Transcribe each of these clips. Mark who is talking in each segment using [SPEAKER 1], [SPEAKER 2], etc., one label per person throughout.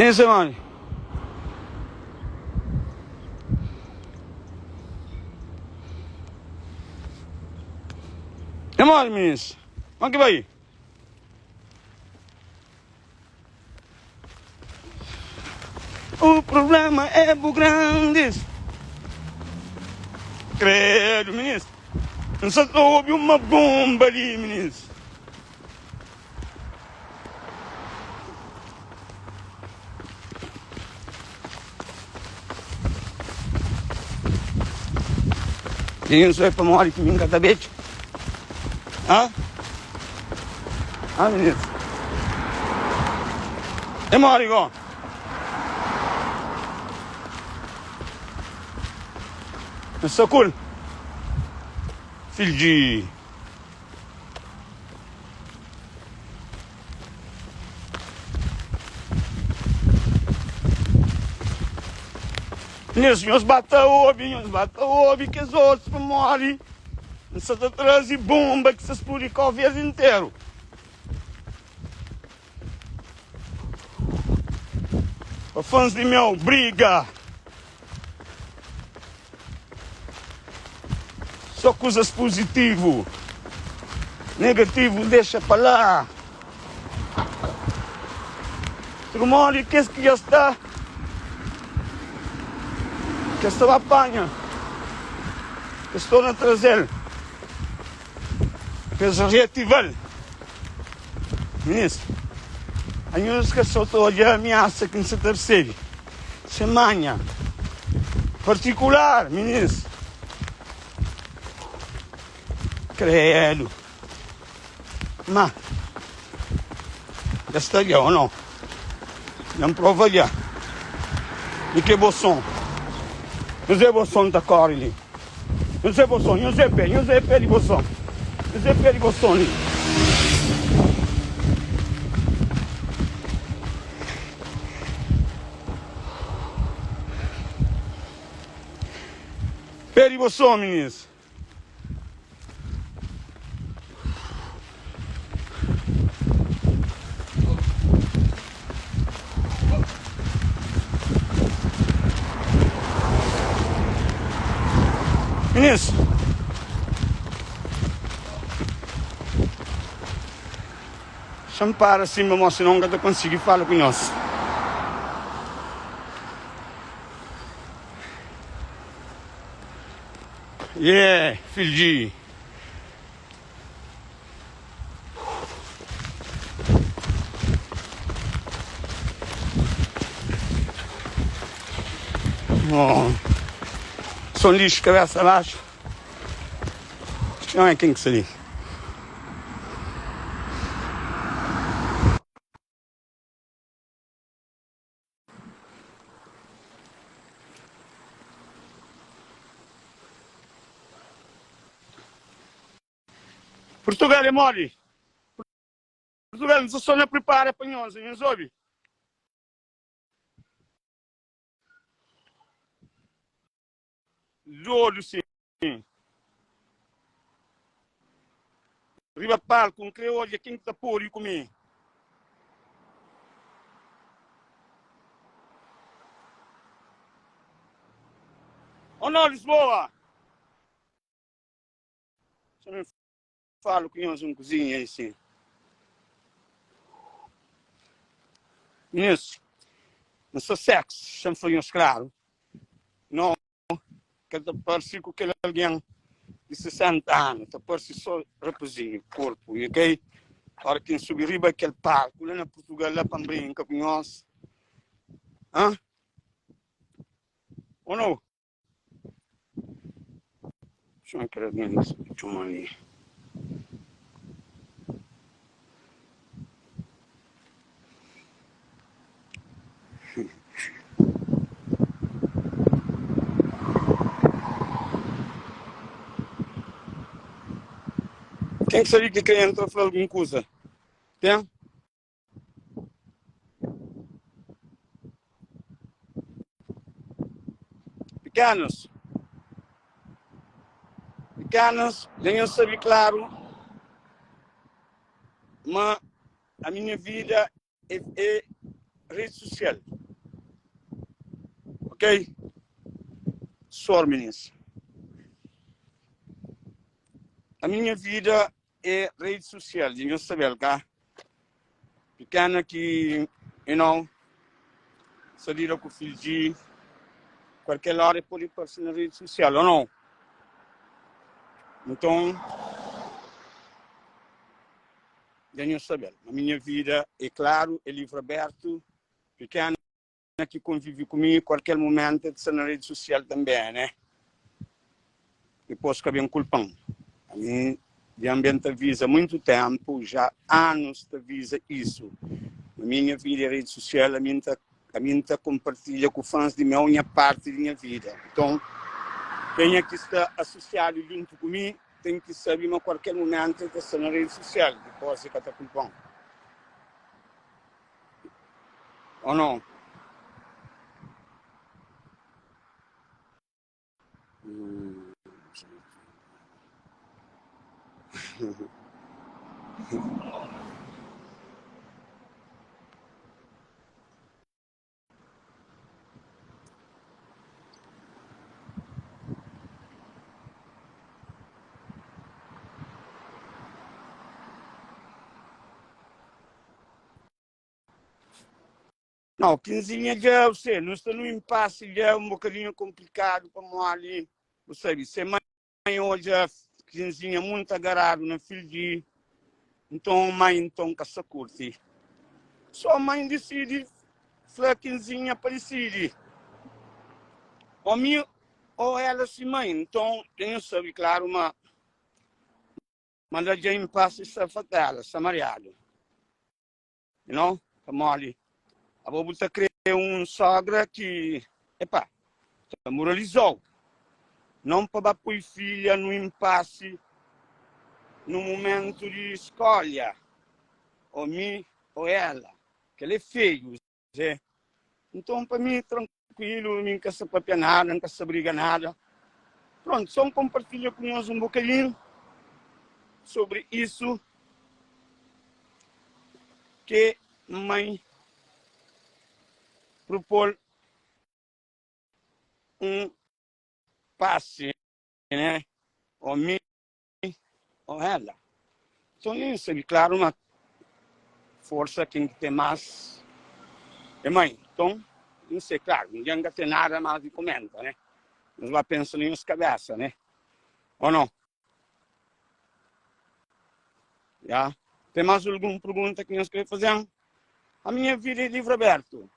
[SPEAKER 1] Minisa mani. É mole, minisa. Onde que vai? O problema é bu grandes. Credo, minisa. N sa ta obi uma bomba li, minisa. Ninguém sabe pamodi ki mi N ka ta betxa. Hã? Hã, mininu? É modi gó? N sta ku-l, fidju di. Nhos, nhos ba ta obi, nhos ba ta obi kes otus pamodi N sta ta traze bonba ki sta spludi Kau Verdi interu. Pa fãs di meu, briga! Só kuzas puzitivu, negativu dexa pa la. Trumodi kes ki dja sta, kes ta ba panha, kes torna traze-l, pa es reativa-l. Minis, anhos ka sa ta odja amiasa ki N sa ta resebe. Se manha partikular, minis. Credo. Ma dja sta dja ou não? Dja N prova dja. Di ke bo son? Nhos bo son ta kore li. Nhos bo son, nhos é pé, nhos é pé di bo son. Nhos é pé di bo son li. Pé di bo son, minis. Minis. Xa-m para sin pamodi sinon N ka ta konsigi fala ku nhos. Yeah, fidju di. Oh. Son lixo, cabeça abaixo. Não é quem que se li. Portugal é mole. Portugal, nsa só na prepara pa nhos, nhos obi. Dodu sim. Riba palku N kre odja ken ki ta pode ku mi. Oh no Lisboa! Xa mi falo ku nhos un kuzinha aí sim. Nhos, N sta sexy, xa N fla nhos klaru. No. Ka ta parse ku kel algen di 60 anu, ta parse so rapazinhu, korpu, ok? Ora ki N subi riba kel palku la na Purtugal la pa N brinka ku nhos, ha? Ou nau? Txoma kel algen li, txoma li. Ken ki sabe ki kre entra fla algun kuza? Ten? Pikenus, pikenus, dja nhos sabe klaru ma a minha vida é, é rede social. Ok? Sor minis. A minha vida é rede social, dja nhos sabel ka? Pikena ki, you know, sa lida ku fidji, kualker ora e pode parse na rede social, ou não? Nton, dja nhos sabel, a minha vida é klaru, é livro abertu, pikena ki konvive ku mi kualker momentu el sta na redi sosial tanbe ne dipos ka ben kulpan ami djan ben ta avisa muntu tempu ja anus ta avisa isu ma mi nha vida é redi sosial ami nta ami nta konpartilha ku fans di meu nha parti di nha vida nton kenha ki sta asosiadu djuntu ku mi ten ki sabi ma kualker momentu el ta sta na redi sosial dipos e ka ta kulpan. Ou não? Hum. Não, Quinzinha dja, você, nu sta num impasse dja um bocadinho complicado pamodi, bu sabe, se mãe odja Quinzinha muito agarrado na filho, então mãe então ka sa curti. Só mãe decide fla Quinzinha pa decide. Ou mi ou ela se mãe. Então, eu sabe claro, ma manda dja impasse sta fatela, sta mariado. You know? Pamodi abo bu ta kre un sogra ki, epá, ta moralizou. Não pa ba poi filha no impasse no momento de escolha, ou mi ou ela. Kel é feio, Zé. Nton, pa mi, trankuilu, mi N ka sta papia nada, N ka sta briga nada. Prontu, só N konpartilha ku nhos un bokadinhu sobri isu ke mãe propô-l un pase, né? Ô mi ô ela. Nton, N sabe klaru ma forsa ken ki ten más é mãe. Nton, N sai klaru, ningen ka ten nada más di komenta, né? Nhos ba pensa na nhos kabésa, né? Ô nau? Ya. Ten más algun pergunta ki nhos kre faze-m? A minha vida é livru abertu.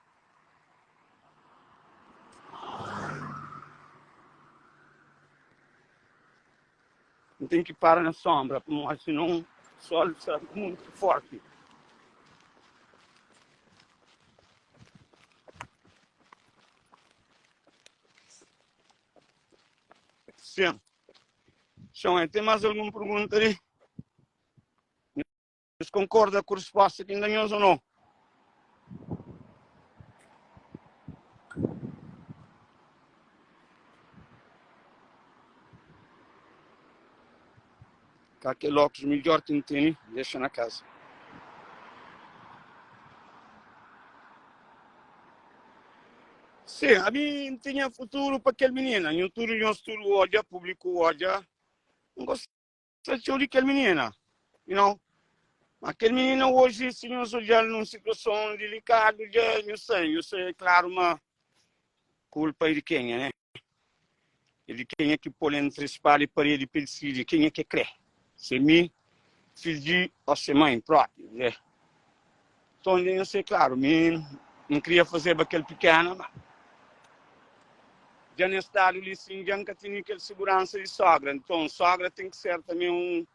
[SPEAKER 1] N ten ki para na sombra pamodi sinon sol sta mutu forti. Sim. Txon, ten más algun pergunta li? Nhos konkorda ku resposta ki N da nhos ô nau? Ka kel óklus midjór ki N tene, N dexa na kaza. Sim, ami N tinha futuru pa kel minina. Nho tudu, nhos tudu odja, públiku odja. N gosta txeu di kel minina, you know. Ma kel minina oji, si nhos odjal nun situason dilikadu, dja nhos sabe, nhos sabe klaru ma kulpa é di kenha, né? É di kenha ki pô-l entri spada i paredi pa el disidi kenha ki el krê, se mi, fidju ô se mãe própi, né? Nton, dja nhos sabe klaru, mi N kria fazeba kel pikena, ma dja nes stadu li sin, dja N ka tene kel siguransa di sogra. Nton, sogra ten ki ser tanbe un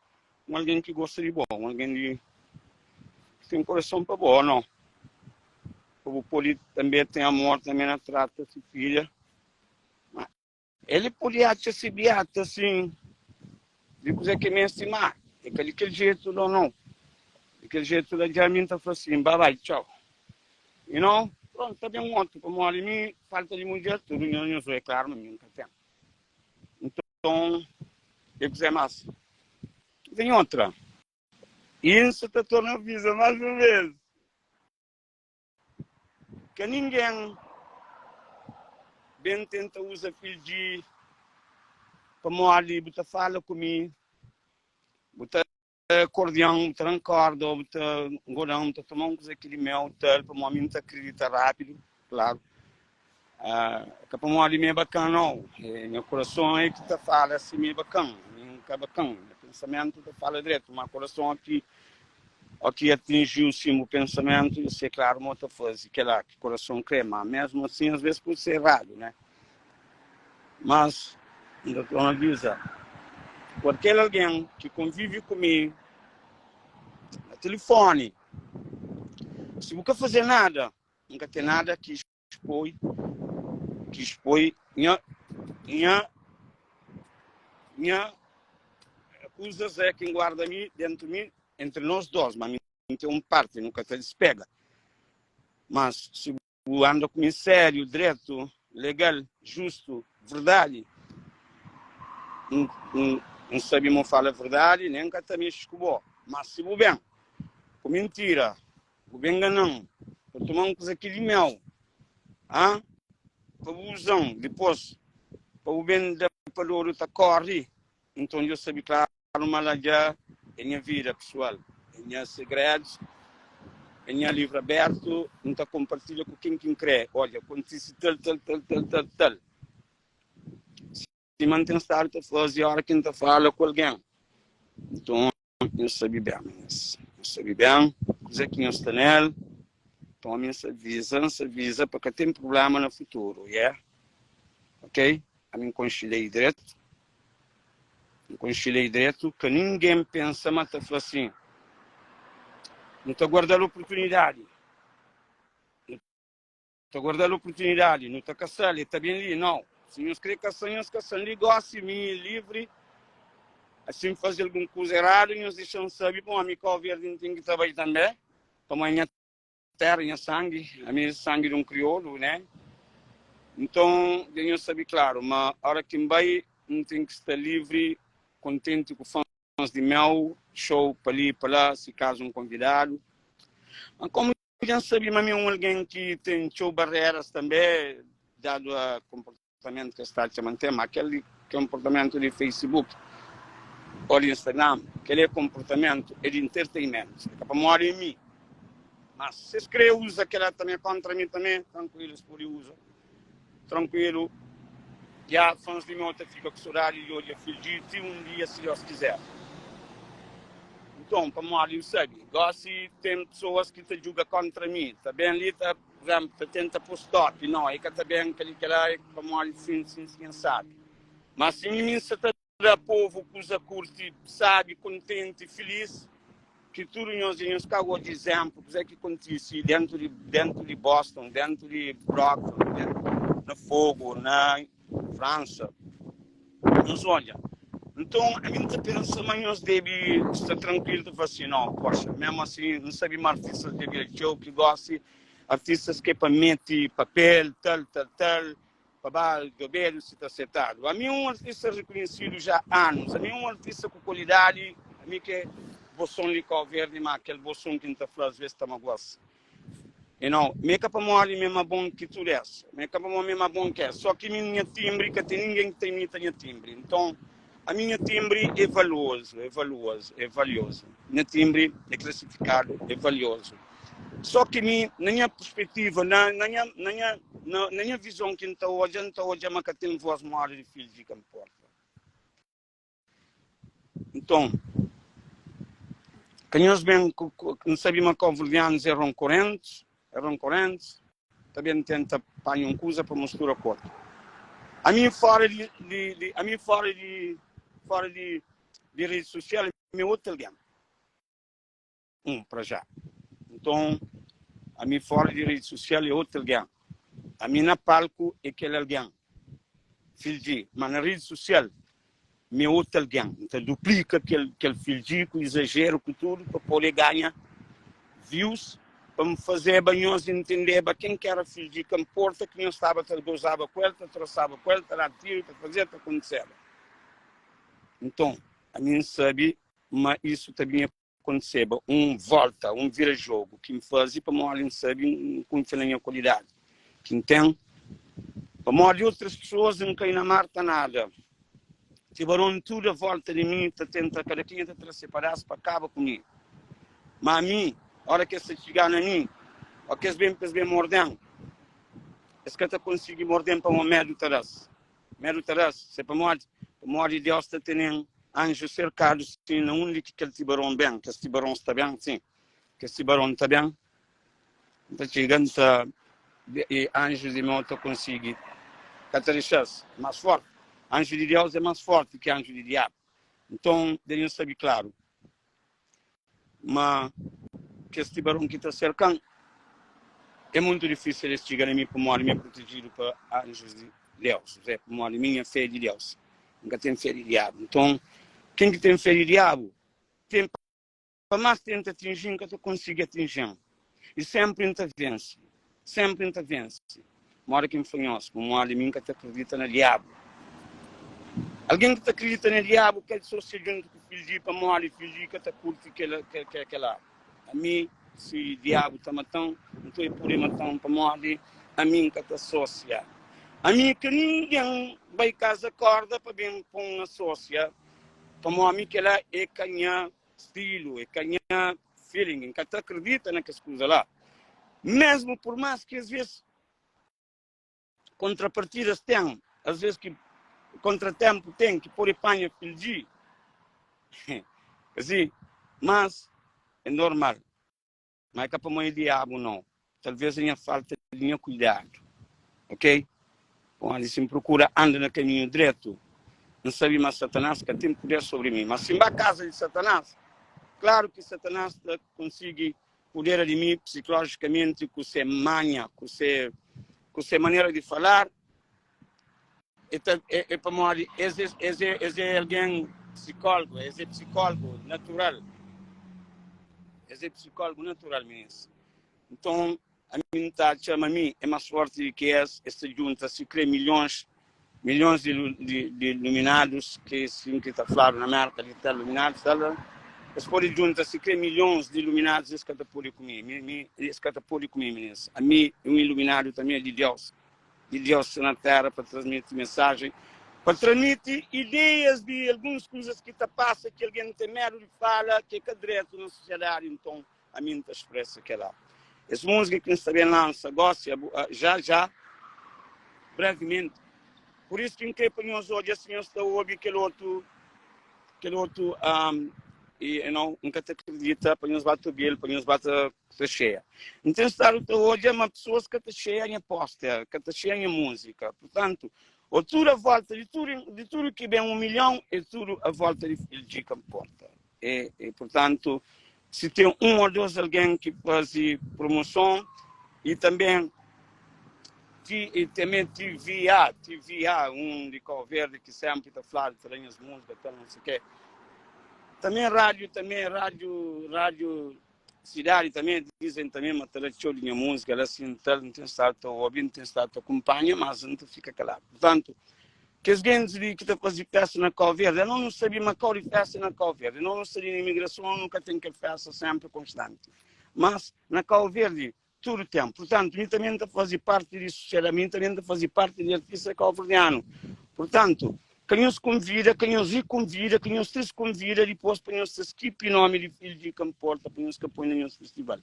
[SPEAKER 1] un algen ki gosta di bo, un algen di ki ten korason pa bo, ô nau? Pa bu pode tanbe ten amor tanbe na trata si filha. Ma el pode atxa si biata sin di kuzê ki meste, ma é ka di kel jetu la, ô nau? Di kel jetu la dja mi N ta fla sin, ba bai, txau. You know? Prontu, ta ben otu, pamodi mi falta di mudjer tudu nha nhos é klaru ma mi N ka ten. Nton, é kuzê más? Ten otra. I N sa ta torna aviza más un bês, ka ningen. Ben tenta uza fidji pamodi bu ta fala ku mi, bu ta kordian, bu ta dan korda o bu ta ngodan, bu ta toma un kuza ki di meu tal, pamodi mi N ta kridita rápidu, klaru. Ka pamodi mi é bakan nau, nha kurason é ki ta fala si mi é bakan, mi N ka bakan, nha pensamentu ta fala dretu, ma kurason ki O ki atinjiu sin bu pensamentu, i si é klaru ma bu ta faze kela ki kurason kre, ma mesmu asin as ves pode ser eradu, né? Mas N ta torna avisa kualker algen ki konvivi ku mi na tilifoni, si bu ka faze nada, N ka ten nada ki spoi, ki spoi nha, nha, nha kuzas é ki N guarda mi dentu mi, entri nos dos, ma mi N ten un parti, nu ka ta dispega. Mas si bu anda ku mi sériu, dretu, legal, justu, verdadi, N, N, N sabe ma bu fala verdadi, nen N ka ta mexi ku bo. Mas si bu ben ku mintira, Bu ben ngana-m pa toma-m kuza ki di meu, ah? Pa bu uza-m dipôs pa bu ben da pa lodu ta kóre. Nton dja sabe klaru ma la dja é nha vida pesoal, é nha segredus, é nha livru abértu, N ta konpartilha ku ken ki N krê. Odja, kontise tal, tal, tal, tal, tal, tal. Sima N ten stadu ta faze óra ki N ta fala ku algen. Nton. Nhos sabe ben, minis. Nhos sabe ben kuzê ki nhos sta nel. Nton, ami N sta aviza, N sta aviza pa ka ten prubléma na futuru, yeah? Ok? Ami N konxe lei dretu. N konxe lei dretu. Ka ningen pensa ma ta fla sin, Nu ta guarda-l oportunidadi. Nu ta guarda-l oportunidadi. Nu ta kasa-l, el ta ben li. Nau. Si nhos krê kasa, nhos kasa-m li gósi. Mi é livri. Si N faze algun kuza eradu, nhos dexa-m sabe. Pamodi ami Kau Verdi N ten ki ta bai tanbê. Pamodi é nha téra, nha sangi. Ami é sangi di un kriolu, né? Nton, dja nhos sabe klaru ma óra ki N bai, N ten ki sta livri, kontenti ku fãs di meu, show pa li i pa la, si kazu N konvidadu. Ma komu Dja N sabe ma mi é un algen ki ten txeu bareras tanbê, dadu a konportamentu ki es ta atxa ma N ten, má kel konportamentu di Facebook ô di Instagram, kel-li é konportamentu é di entertainment, é ka pamodi é mi. Má si es krê uza kel-la tanbê kóntra mi tanbê, trankuilu es pode uza, trankuilu. Dja fãs di meu ta fika ku sodadi di odja Fiji ti un dia, si Deus kizer. Nton, pamodi N sabe, gósi ten pesoas ki ta djuga kóntra mi, ta ben li ta, pur izénplu, ta tenta pô stop, no, e ka ta ben, kel-li, kel-la, pamodi sin, sin, sin, N sabe. Má si mi N sa ta da povu kuza kurti, sabi, kontenti, filis, ki tudu nhos dja nhos ka odja izénplu kuzê ki kontise déntu di déntu di Boston, déntu di Brockton, déntu na Fogo, na Fransa. Nhos odja. Nton, ami N ta pensa ma nhos debe sta trankuilu ta fla si, No, poxa, mésmu asi N sabe ma artistas dja bira txeu ki gósi artistas ke pa mete papel, tal, tal, tal. Pa ba djobedu si ta setadu. Ami é un artista rikunhesidu já anus. Ami é un artista ku kualidadi. Ami ke bo son li Kau Verdi, ma kel bo son ki N ta fla asves ta magoa-s. You know, mi é ka pamodi mi é ma bon ki tudu es. Mi é ka pamodi mi é ma bon ki es. Só ki mi nha tinbri, ka ten ningen ki ta imita nha tinbri. Nton, ami nha tinbri é valuozu, é valuozu, é valiozu. Nha tinbri é klasifikadu, é valiozu. Só ki mi, na nha perspetiva, na, na nha, na nha, na, na nha vizon ki N ta odja, N ta odja ma ka ten vós modi di fidju di ka nporta. Nton, ka nhos ben ku, ku, N sabe ma kóbuverdianus é ronkorentus, é ronkorentus, ta ben tenta panha un kuza pa mostura ku otu. Ami fora di, di, di, ami fora di, fora di, di redi sosial, mi é otu algen. 1 pra já. Nton, ami fora di redi susial é otu algen. Ami na palku é kel algen, Fildji, ma na redi susial mi é otu algen. N ta duplika kel kel Fildji ku izajeru ku tudu pa pode ganha views, pa N fazeba nhos intendeba ken ki era Fildji, ka nporta ki nhos staba ta gozaba ku el, ta trosaba ku el, ta da tiru, ta fazeba, ta kontiseba. Nton, ami N sabe ma isu ta binha kontiseba un volta, un vira-jogu ki N faze pamodi N sabe, N kunfia na nha kualidadi ki N ten. Pamodi otus pesoas N kai na mar ta nada. Tibaron tudu a volta di mi ta tenta kada kenha ta tra se padas pa kaba ku mi. Ma ami, ora ki es ta txiga na mi, o ki es ben pa es ben morden, es ka ta konsigi morden pamodi medu ta da-s. Medu ta da-s. Se pamodi? Pamodi Deus ta tene-m anju serkadu sin na undi ki kel tibaron ben, kes tibarons ta ben, sin, kes tibaron ta ben. N ta txiga, N ta i anjus di meu ta konsigi ka ta dexa-s más fórti. Anju di Deus é más fórti ki anju di diabu. Nton, dja nhos sabe klaru ma kes tibaron ki ta serka-m é mutu difísil es txiga na mi pamodi mi é protejidu pa anjus di Deus, é pamodi mi nha fé é di Deus, N ka ten fé di diabu. Nton, ken ki ten fé di diabu ten Pa más tenta atinji-m, ka ta konsigi atinji-m. I sénpri N ta vense, sénpri N ta vense. Modi ki N fla nhos, pamodi mi N ka ta kridita na Diabu. Algen ki ta kridita na Diabu ka asosia djuntu ku Fidju, pamodi Fidju ka ta kurti kela. Ami, si Diabu ta mata-m, nton el pode mata-m, pamodi ami N ka ta asosia. Ami ka ningen bai kaza korda pa ben pô-m asosia, pamodi ami kela é ka nha stilu, é ka nha feeling, N ka ta akredita na kes kuza la. Mesmu pur más ki as ves kontrapartidas ten, as ves ki kontratempu ten ki pode panha filji, asi, mas é normal. Ma é ka pamodi é diabu nau, talvez é nha falta di nha kuidadu, ok? Pamodi si N prokura anda na kaminhu dretu, N sabe ma Satanás ka ten puder sobri mi. Ma si N ba kaza di Satanás, klaru ki Satanás ta konsigi pudera di mi psikolójikamenti ku se manha, ku se ku se manera di falar. É, ta, é, é pamodi es, es, es, é, es é algen psikólogu, es é psikólogu natural. Es é psikólogu natural, minis. Nton, ami N ta atxa ma mi é más fórti di ki es, es ta djunta sikrê milhons, milhons di, di, di iluminadus, ki sin ki ta fladu na Mérka di tal iluminadus, tal, es pode djunta sikrê milhons di iluminadus, es ka ta pode ku mi, mi, mi, es ka ta pode ku mi, minis. Ami é un iluminadu tanbê di Deus. di Deus na téra pa transmiti mensajen, pa transmiti ideias di alguns kuzas ki ta pasa ki algen ten medu di fala ki é ka dretu na sosiadadi, nton ami N ta spresa kela. Es múzika ki N sta ben lansa gósi, já já, brevimenti, pur isu ki N kre pa nhos odja si nhos ta obi kel otu kel otu um, e, you know, N ka ta kridita pa nhos ba ta obi-l, pa nhos ba ta ta xeia. N ten stadu ta odja ma pesoas ka ta xeia nha poster, ka ta xeia nha múzika. Purtantu, ô tudu a volta di tudu, di tudu ki ben un milhon, é tudu a volta di LG ka nporta. E, e purtantu, si ten un ô dos algen ki faze promoson i tanben ti, i tanben TVA, TVA, un di Kau Verdi ki senpri ta fladu ta da nhas múzika, tal, não sei quê. Tanben rádiu, tanben rádiu, rádiu Sidadi tanbe dizem tanbe ma ta da txeu di nha múzika la sin tal N ten stadu ta obi, N ten stadu ta kunpanha mas N ta fika kaladu. Purtantu, kes gentis li ki ta faze festa na Kau Verdi, anos nu sabe ma kau di festa é na Kau Verdi. Anos nu sta li na imigrason, anos nu ka ten kel festa senpri konstanti. Mas na Kau Verdi tudu tenpu. Purtantu, mi tanbe N ta faze parti di sosiedadi, mi tanbe N ta faze parti di artista kauverdianu. Purtantu, ka nhos konvida, ka nhos rikonvida, ka nhos triskonvida dipôs pa nhos ta skipi nomi di Fidju di ka nporta pa nhos ka poi na nhos festival.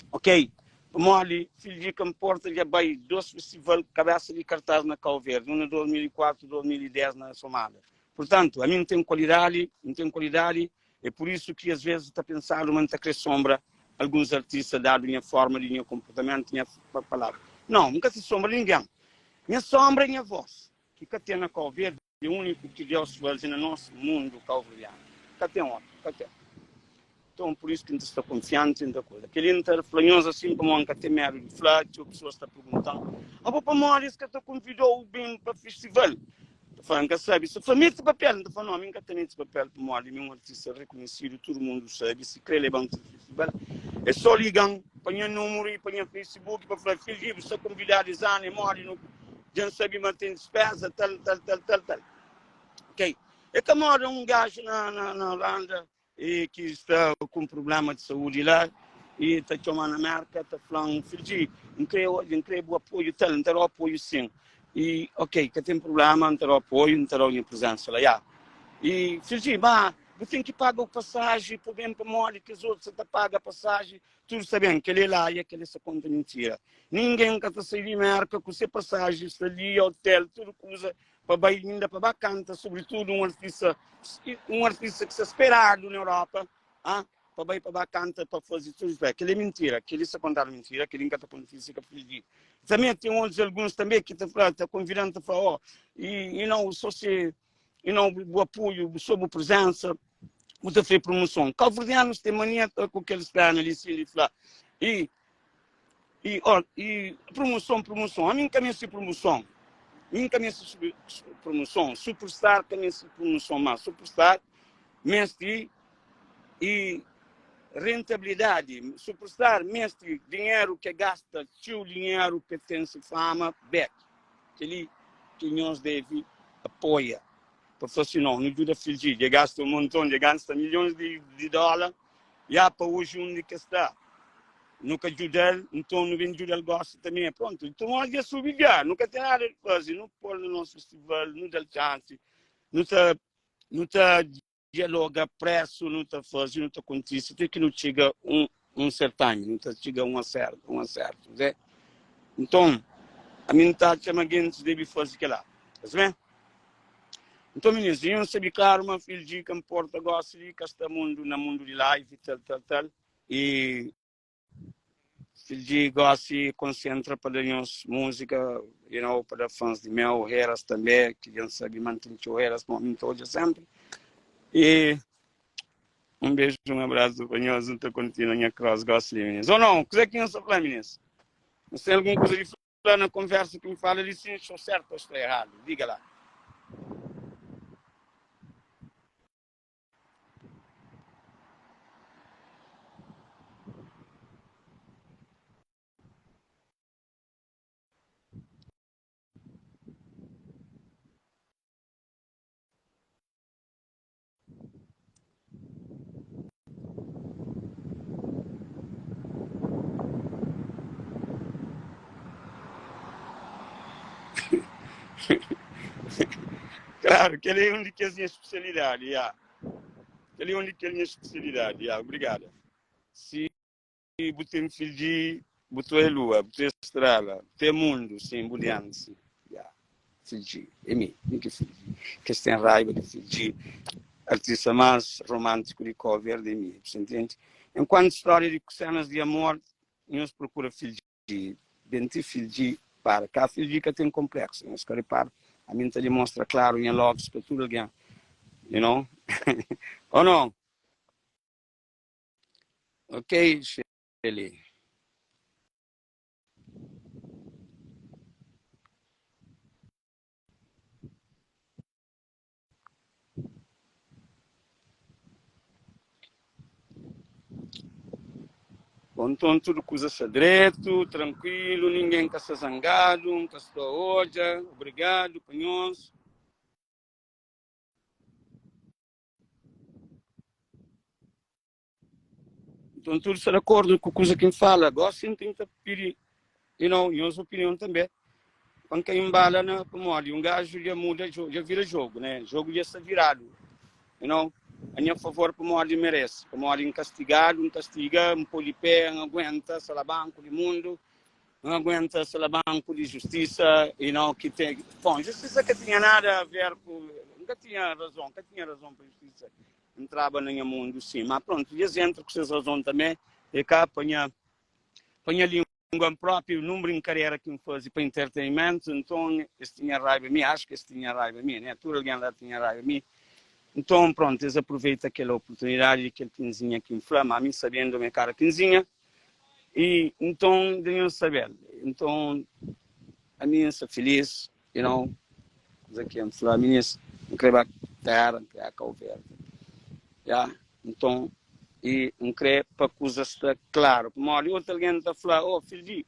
[SPEAKER 1] Ok? Pamodi Fidju di ka nporta dja bai dos festival kabesa di kartaz na Kau Verdi, un na 2004, 2010 na Somada. Purtantu, ami N ten kualidadi, N ten kualidadi É pur isu ki as vezes ta pensadu ma N ta kre sonbra alguns artista dadu nha forma di nha konportamentu, nha palavra. Nau, N ka ta sonbra ningen. Nha sonbra é nha vos, ki ka ten na Kau Verdi, é uniku ki Deus faze na nos mundu kauverdianu. Ka ten otu, ka ten. Nton, pur isu ki N ta sta konfianti, N ta kuza. Kel-li N ta fla nhos asin pamodi N ka ten medu di fla. Txeu pesoas ta pergunta-m, Abo pamodi es ka ta konvida-u ben pa festival? Ta fla, N ka sabe. Se fla, mete papel. N ta fla, no, mi N ka ta mete papel pamodi mi é un artista rekonhesidu, tudu mundu sabe. Si kre leba-m pa festival, é so liga-m pa nha númeru i pa nha Facebook pa fla, Filipe, bu sta konvidadu es anu, é modi nu dja N sabe ma ten dispéza, tal, tal, tal, tal, tal. Ok. É ka moda un gaju na, na, na Holanda e ki sta ku un prubléma di saúdi la. E ta txoma na Merka ta fla-m, Fidji, N kre odja, N kre bu apoiu tal, N ta da-u apoiu sin. E ok, ka ten prubléma, N ta da-u apoiu, N ta da-u nha prezénsa la, ya. E Fidji, ma bu ten ki paga bu pasaji pa ben pamodi kes otu sa ta paga pasaji, tudu sta ben. Kel-li la, ya kel-li sta konta mintira. Ningen ka ta sai di Merka ku se pasaji, sta li, otel, tudu kuza pa bai inda pa ba kanta, sobritudu un artista, un artista ki sta speradu na Europa, ah, pa bai pa ba kanta pa faze tudu pa kel-li é mintira, kel-li sta kontadu mintira, kel-li nka ta kontise ka fidji. Tanbê ten otus alguns tanbê ki ta fla, ta konvidan ta fla, oh, e, you know, so se, you know, bu apoio, so bu presensa, bu ta fre promoson. Kauverdianus ten mania ta ku kel stana li sin di fla, e, e, oh, e promoson, promoson, ami nka meste promoson, mi nka meste promoson, superstar ka meste promoson, ma superstar meste i rentabilidadi. Superstar meste dinheru ke gasta txeu dinheru pe ten se fama bek. Keli ki nhos deve apoia pa fla si no, nu djuda Fiji, dje gasta un monton, dje gasta milhons di, di dola ya pa oji undi ke sta. Nu ka djudal, nton nu ben djudal gosi tanbe. Prontu, nton oji dja subi dja, nu ka ten nada di faze, nu pol na nos festival, nu dal txansi, nu ta nu ta dialoga presu, nu ta faze, nu ta kontise te ki nu txiga un un sertami, nu ta txiga un asertu, un asertu, nze? Nton, ami N ta atxa ma gentis debe faze kela, ta Nton, minis, nhos sabe klaru ma Fildji ka nporta gosi li ka sta mundu na mundu di live, tal, tal, tal, i Fidji gosi konsentra pa da nhos múzika, you know, pa da fãs di meu, heras tanbê, ki dja N sabe ma N ten txeu heras ma mi N ta odja sénpri. I un beju, un abrasu pa nhos, N ta kontinua nha cross gosi li, minis. Ou não, kuzê ki nhos ta fla, minis? Nhos ten algun kuza di fla na konversa ki N fala li? Si N sta sertu ou sta eradu? Diga la. Claro, kel-li é un di kes nha spesialidadi, ya. Kel-li é un di kel nha spesialidadi, ya. Obrigada. Si bu ten fidji, bu ta é lua, bu ta é strela, bu ta é mundu, sim, bu dianti, sim. Ya. Fidji, é mi, mi ki fidji. Kes ten raiba di fidji, artista más romántiku di Cabo Verde é mi, bu sa ntende? Enkuantu stória di senas di amor, nhos prokura fidji. Ben ti fidji para ka fidji ka ten konpleksu, nhos ka ripara, ami N ta dimostra klaru nha loves pa tudu algen, you know? Ou não? Ok, Shelly. Bom, nton tudu kuza sta dretu, trankuilu, ningen ka sta zangadu, N ka sta odja. Obrigadu pa nhos. Nton tudu sta di akordu ku kuza ki N fala. Gosi N ten ta pidi, you know, nhos opinion tanbe, pa N ka inbala na, pamodi un gaju dja muda, dja vira jogu, né? Jogu dja sta viradu, you know, a nha favor, pamodi N merese, pamodi N kastigadu, N kastiga, N poi di pé, N aguenta salabanku di mundu, N aguenta salabanku di justisa, you know, ki ten, bon, justisa ka tinha nada a ver ku, N ka tinha razon, ka tinha razon pa justisa Ntraba na nha mundu sim, ma prontu, es entra ku ses razon tamé, e ka pa nha pa nha lingua propi, nun brinkadera ki N fazi pa entertenimentu, nton es tinha raiba mi, axu ki es tinha raiba mi, né, tudu algen la tinha raiba mi, nton prontu, es aproveita kel oportunidadi di kel kinzinha ki N fla, ma mi sabendu ma e kara kinzinha, e nton da nhos sabel, nton ami N sta filis. You know, kuza ki N fla minis, N kre ba tera, N kre a Kau Verdi. Ya, nton, i N kre pa kuza sta klaru. Pamodi otu algen ta fla, oh, Fidji,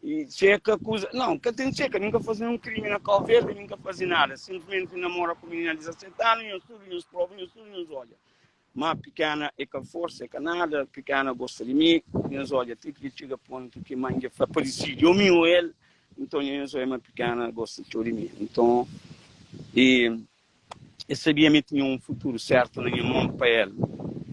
[SPEAKER 1] i txeka kuza. Nau, ka ten txeka, mi N ka faze ninhun krimi na Kau Verdi, mi N ka faze nada. Sinplismenti N namora ku minina di 17 anu, nhos tudu nhos prova, nhos tudu nhos odja. Ma pikena e ka forsa, e ka nada, pikena gosta di mi, nhos odja ti ki txiga pontu ki mãe dja fla pa disidi o mi o el, nton nhos odja ma pikena gosta txeu di mi. Nton e e sabia ma e tinha un futuru sertu na nha mon pa el,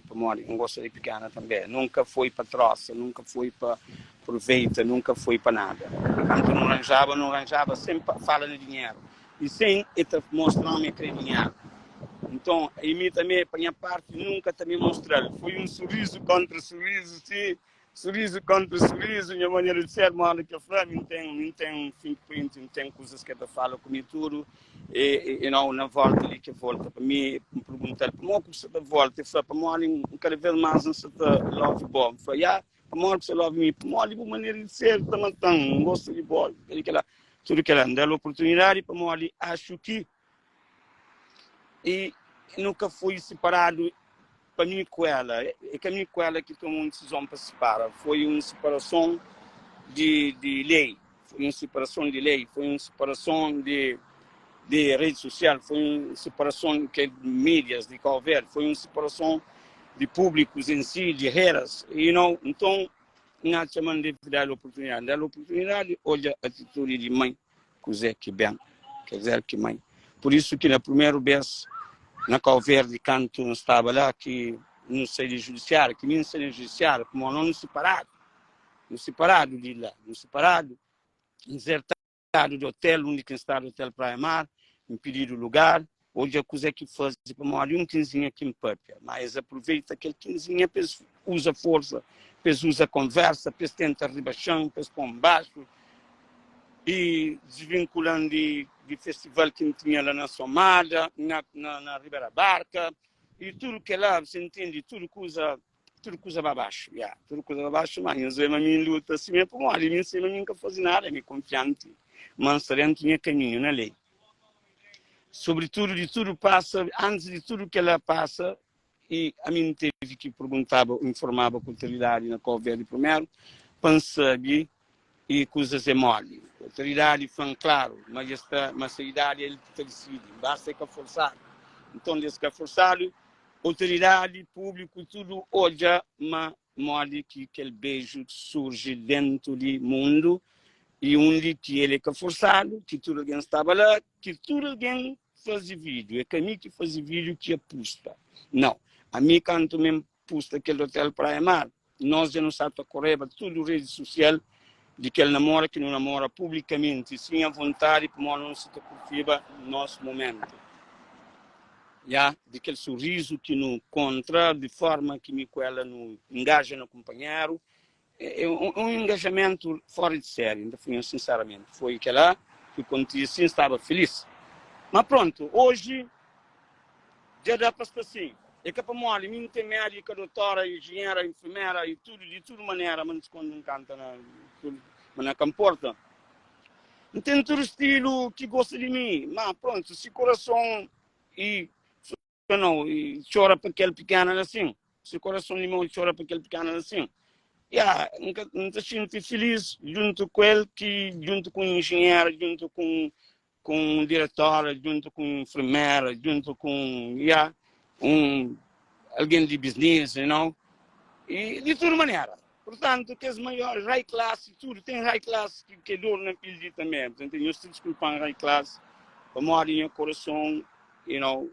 [SPEAKER 1] pamodi N gosta di pikena tanbe. Nunka foi pa trosa, nunka foi pa pruveita, nunka foi pa nada. Kantu nu ranjaba, nu ranjaba sen fala na dinheru. I sen e ta mostra-m ma e kre dinheru. Nton, i mi tanbe, pa nha parti, nunka ta mi mostra-l. Foi un surizu kontra surizu, si, surizu kontra surizu, nha manera di ser, moda ki el fla, mi N ten, mi N ten fingerprint, N ten kuzas ki el ta fala ku mi tudu. E, you know, na volta li ki el volta pa mi, N pergunta-l, pamodi ki bu sta ta volta? El fla, pamodi N kada vez mas N sta ta love bo. N fla, ya, Pamodi ki bu sta love mi? Pamodi bu manera di ser ta mata-m. N gosta di bo, kel-li, kel-la. Tudu kel-la. N da-l oportunidadi pamodi axu ki i nu ka foi siparadu pa mi ku ela. É ka mi ku ela ki toma un disizon pa sipara. Foi un siparason di di lei. Foi un siparason di lei. Foi un siparason di di redi sosial. Foi un siparason ke mídias di Cabo Verde. Foi un siparason di públikus en si, di reras. You know? Nton, N atxa ma N debe da-l oportunidadi. N da-l oportunidadi, odja atitudi di mãe, kuzê ki ben, ker dizer ki mãe. Pur isu ki na primeru bês na Cabo Verde, kantu N staba la, ki nu sai di judisiáriu, ki mi N sai di judisiáriu, pamodi nos nu siparadu, nu siparadu di la, nu siparadu, N dizerta. Stadu di hotel, undi ki N stadu hotel Praia Mar, N pididu lugar, odja kuzê ki faze pamodi un kinzinha ki N papia, má es aproveita kel kinzinha pa es uza forsa, pa es uza konversa, pa es tenta ribaxa-m, pa es pô-m baxu i disvinkula-m di di festival ki N tinha la na Somada, na na Ribera Barka i tudu kel-la, bu ntende, tudu kuza. Tudu kuza ba baxu, ya, tudu kuza ba baxu, ma nhos vê ma mi N luta simé pamodi mi N sai ma mi N ka faze nada, mi konfianti ma N sta dentu nha kaminhu na lei. Sobritudu di tudu pasa, antis di tudu kela pasa, i ami N tevi ki perguntaba, informaba ku otoridadi na Kau Verdi primeru pa N sabe i kuzas é moli. Otoridadi fla-m klaru ma dja sta, ma se idadi el ki ta disidi, basta e ka forsadu. Nton di es ka forsadu, Otoridadi públiku tudu odja ma modi ki kel beju surji dentu di mundu i undi ki el é ka forsadu, ki tudu algen staba la, ki tudu algen faze vídiu. É ka mi ki faze vídiu ki apusta. Nau. Ami kantu mi N pusta kel Hotel Praia Mar, nos dja nu sa ta koreba tudu redi susial di kel namora ki nu namora publikamenti, sin avontadi, pamodi nu sa ta kurtiba nos mumentu. Ya, di kel surizu ki nu kontra, di forma ki mi ku ela nu ingaja na kunpanheru, é un ingajamentu fora di séri, N ta fla-nhos sinseramenti. Foi kela ki kontise, N staba filís. Ma prontu, oji dja da pa sta sin. É ka pamodi mi N ten médika, dotora, injinhera, infirmera i tudu, di tudu manera, ma N skonde N kanta na, ma na ka nporta. N ten tudu stilu ki gosta di mi, ma prontu, si kurason i fla nau, i txora pa kel pikena la sin, si kurason di meu txora pa kel pikena la sin, ya, N ka, N ta xinti filis djuntu ku el ki djuntu ku un injinhera, djuntu ku un ku un diretora, djuntu ku un infirmera, djuntu ku un, ya, un algen di biznis, you know, i di tudu manera. Purtantu, kes maior high class i tudu, ten high class ki ke dor na pildi tanbe. Purtantu, nhos ta diskulpa-m high class, pamodi nha korason, you know,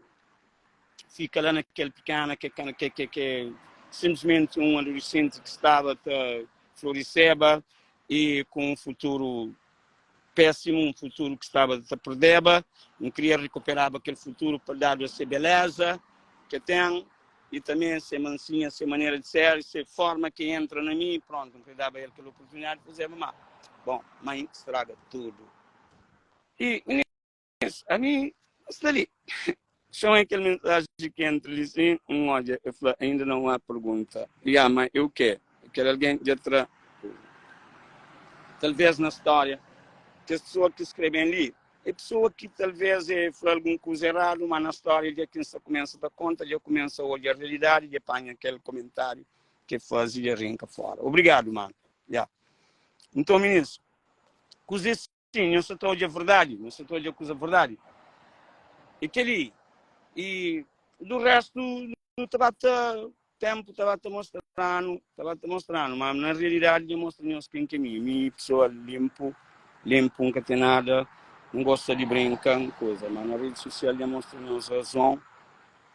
[SPEAKER 1] fika la na kel pikena ke ke ke ke simplesmenti un adolesenti ki staba ta floriseba i ku un futuru pésimu, un futuru ki staba ta perdeba. N kria rikuperaba kel futuru pa dadu se beleza ke ten i tanbe se mansinha, se manera di ser i se forma ki entra na mi. Prontu, N kre daba el kel oportunidadi di fazeba, ma bon, mãe straga tudu. I minis, ami N sta li. Txon é kel mensaji ki entra li sin N odja, el fla, ainda não há pergunta. Ya, ma é o quê? Kel algen dja tra talvez na stória kes pessoa ki skreben li é pessoa ki talvez é fla algun kuza eradu, ma na stória dja ki N sta kumensa ta konta dja kumensa odja realidadi dja panha kel komentáriu ki faze dja rinka fora. Obrigadu, manu. Ya. Nton, minis, kuzê Sim, nhos sa ta odja verdadi, nhos sa ta odja kuza verdadi. E kel-li. E do restu. nu ta ba ta Ténpu ta ba ta mostra-nu, ta ba ta mostra-nu, ma na realidadi dja mostra nhos ken ki é mi. Mi é pesoa linpu, linpu, N ka ten nada, N gosta di brinka, N kuza, ma na redi sosial dja mostra nhos razon,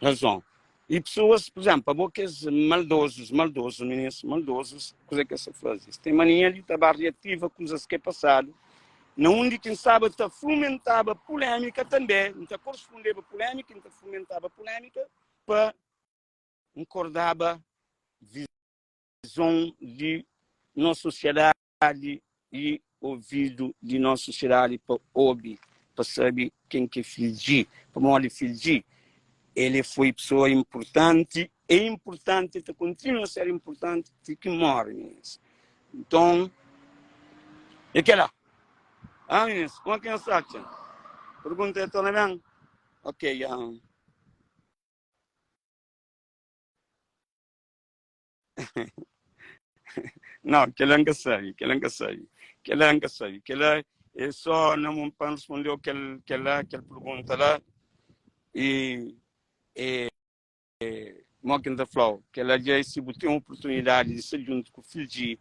[SPEAKER 1] razon. I pesoas, pur izénplu, abo kes maldozus, maldozus, minis, maldozus, kuza ki es ta faze? Es ten mania di ta ba reativa kuzas ki é pasadu, na undi ki N staba ta fumentaba pulémika tanbê, N ta korespondeba pulémika, N ta fumentaba pulémika pa N kordaba vizon di nos sosiadadi i ovidu di nos sosiadadi pa obi, pa sabe ken ki é Fildji. Pamodi Fildji, el é foi pesoa inpurtanti, é inpurtanti, el ta kontinua ser inpurtanti ti ki móre, minis. Nton, é kel-la. Ah, minis, kuma ki nhos atxa? Pergunta é torna ben? Ok, um. Não, kel-la N ka sabe, kel-la N ka sabe, kel-la N ka sabe, kel-la é só na mon pa N respondeu kel kel-la, kel pergunta la e é mo ki N ta fla-u, kel-la dja é si bu ten oportunidadi di sta djuntu ku fidji,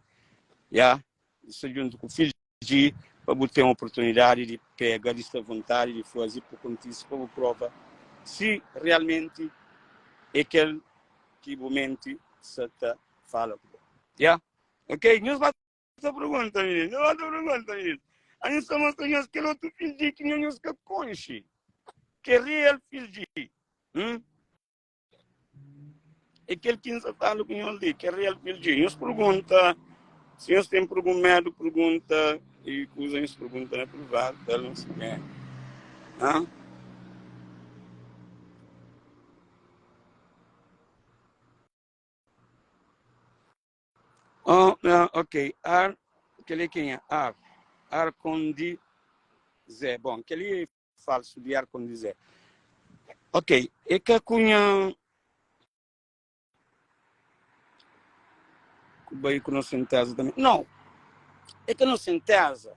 [SPEAKER 1] ya, di sta djuntu ku fidji pa bu ten oportunidadi di pega, di sta vontadi di faze pa kontise, pa bu prova si realmenti é kel ki bu menti sa ta fala ku bo. Ya? Ok, nhos ba ta pergunta, mininu, nhos ba ta pergunta, mininu. Anhos ta mostra nhos kel otu fidji ki nhos ka konxe, ki é real fidji. Hum? É kel ki N sa fala ku nhos li, ki é real fidji. Nhos pergunta, si nhos ten pergun medu pergunta e kuza, nhos pergunta na privadu, tal, não sei quê. Hã? Oh, ah, ok. Ar, kel-li é kenha? Ar. Ar kondi Zé. Bon, kel-li é falsu di ar kondi Zé. Ok, é ka ku nha ku bai ku nosenteza também. Não, é ka nosenteza.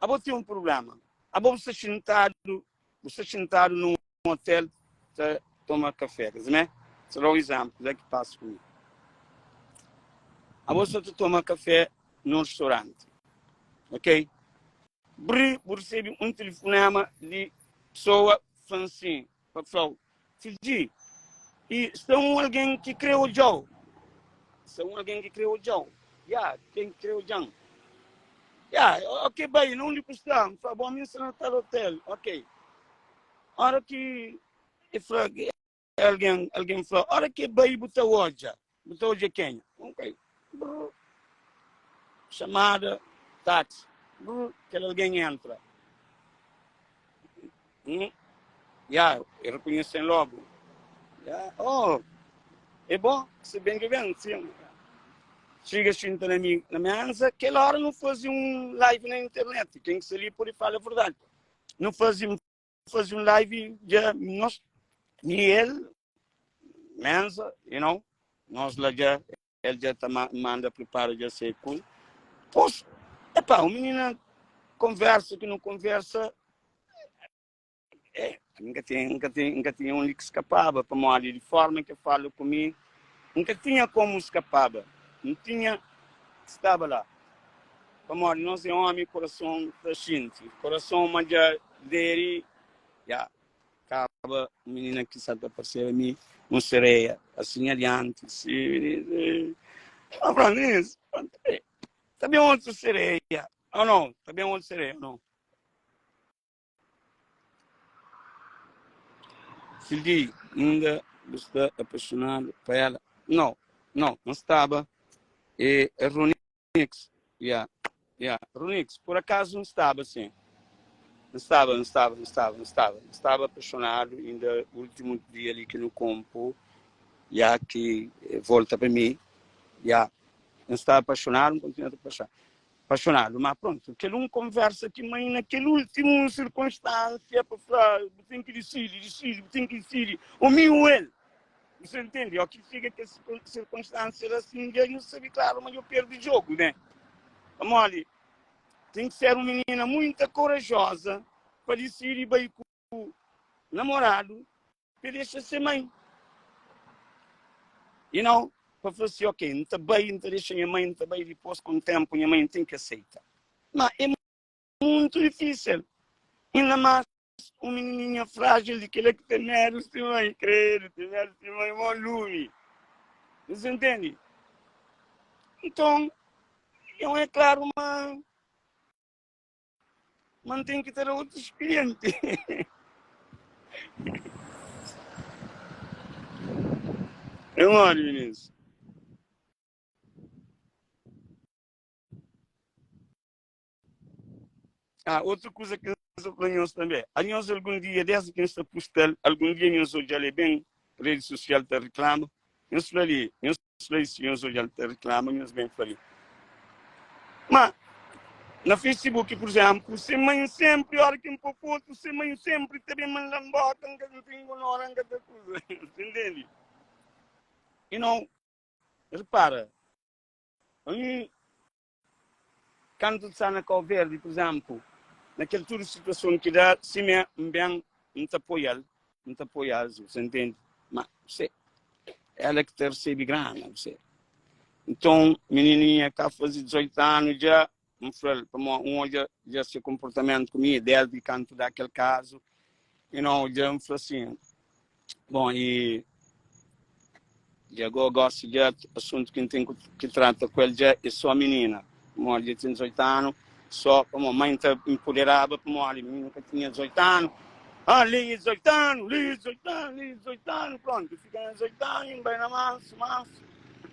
[SPEAKER 1] Abo ten un problema. Abo bu sta xintadu, bu sta xintadu num hotel ta toma kafé, ka simé? Só da un izénplu, kuzê ki pasa ku mi. Abo sta ta toma kafé nun restauranti, ok? Bri, bu resebe un telefonema di pesoa fla sin, pa fla-u, Fidji, i sta un algen ki krê odja-u. Sta un algen ki krê odja-u. Ya, ten ki krê odja-m. Ya, ok, bai, na undi ku sta? N fla, bon, mi N sta na tal hotel. Ok. Ora ki e fla, algen, algen fla, ora ki e bai bu ta odja, bu ta odja kenha? Ok. Brr. Chamada, táxi. Brr. Kel algen entra. Hum. Ya, e reconhecem logo. Ya, oh, é bom, se bem que bem, sim. Chega xinta na mi, na mesa, aquela hora não fazia um live na internet. Quem que ali pode falar a verdade. Não fazia, fazia um live, já nós, e ele, mesa, you know, nós lá já, ele já tá manda prepara já sei coisa. Pois, epá, o menina conversa que não conversa, é, nunca tinha, nunca tinha, nunca tinha onde que escapava, pamodi de forma que falo comigo, nunca tinha como escapava, não tinha, estava lá. Pamodi nós é homem, coração tá xinte, coração mas já deri, já, Kaba minina ki sa ta parseba mi un sereia asin adianti si minina Ma fla minis ta ben otu sereia ou não ta ben otu sereia ou não Sildi inda bu sta apaixonadu pa ela Não não N staba e Ronix ya ya Ronix por acaso N staba sim N staba N staba N staba N staba N staba apaixonadu inda último dia li ki nu konpo ya ki volta pa mi ya N staba apaixonadu N kontinua ta apaixonadu apaixonadu ma prontu kel un konversa ki mai na kel último sirkunstansia pa fla bu ten ki disidi disidi bu ten ki disidi o mi o el Você entende? Ó ki fika kes sirkunstansia la sin dja nu sabe klaru ma dja perde jogu, né? Pamodi ten ki ser un minina muita korajoza pa disidi bai ku namoradu pa dexa se mãe. You know, pa fla si, ok, N ta bai, N ta dexa nha mãe, N ta bai dipôs ku un ténpu nha mãe ten ki aseita. Ma é muntu difísil. Inda más un minininha frájil di kel-la ki ten medu si mãe, kredu, ten medu si mãe mó lumi. Nhos intende? Nton, eu é klaru ma ma N ten ki ta da otu spirienti. É modi, minis? Ah, otu kuza ki N sta fla nhos tanbê, anhos algun dia, désdi ki N sta pusta-l, algun dia nhos odja-l é ben redi sosial ta riklama? Nhos fla li, nhos fla li si nhos odja-l ta riklama, nhos ben fla li. Má, na Facebook, pur izénplu, se mãe sénpri, óra ki N pô fotu, se mãe sénpri ta ben manda-m bóta, N ka ta ingonora, N ka ta kuza. Você ntende? You know, repara, ami Kantu N sta na Kau Verdi, pur izénplu, na kel tudu situason ki da, simé N ben N ta apoia-l, N ta apoia-s, bu sa ntende? Má, bu ela ki ta resebe grana, bu sabe. Nton, minininha ka faze 18 anu dja, N fla-l, pamodi N odja dja se konportamentu ku mi désdi kantu da kel kazu, you know, dja N fla sin, Bon, i dja go gosi dja asuntu ki N ten ki trata ku el dja é so minina. Pamodi dja ten 18 anu, so pamodi mai ta inpoderaba pamodi minina ka tinha 18 anu. Ah, li é 18 anu, li é 18 anu, li é 18 anu, prontu, fika na 18 anu, N bai na mansu, mansu.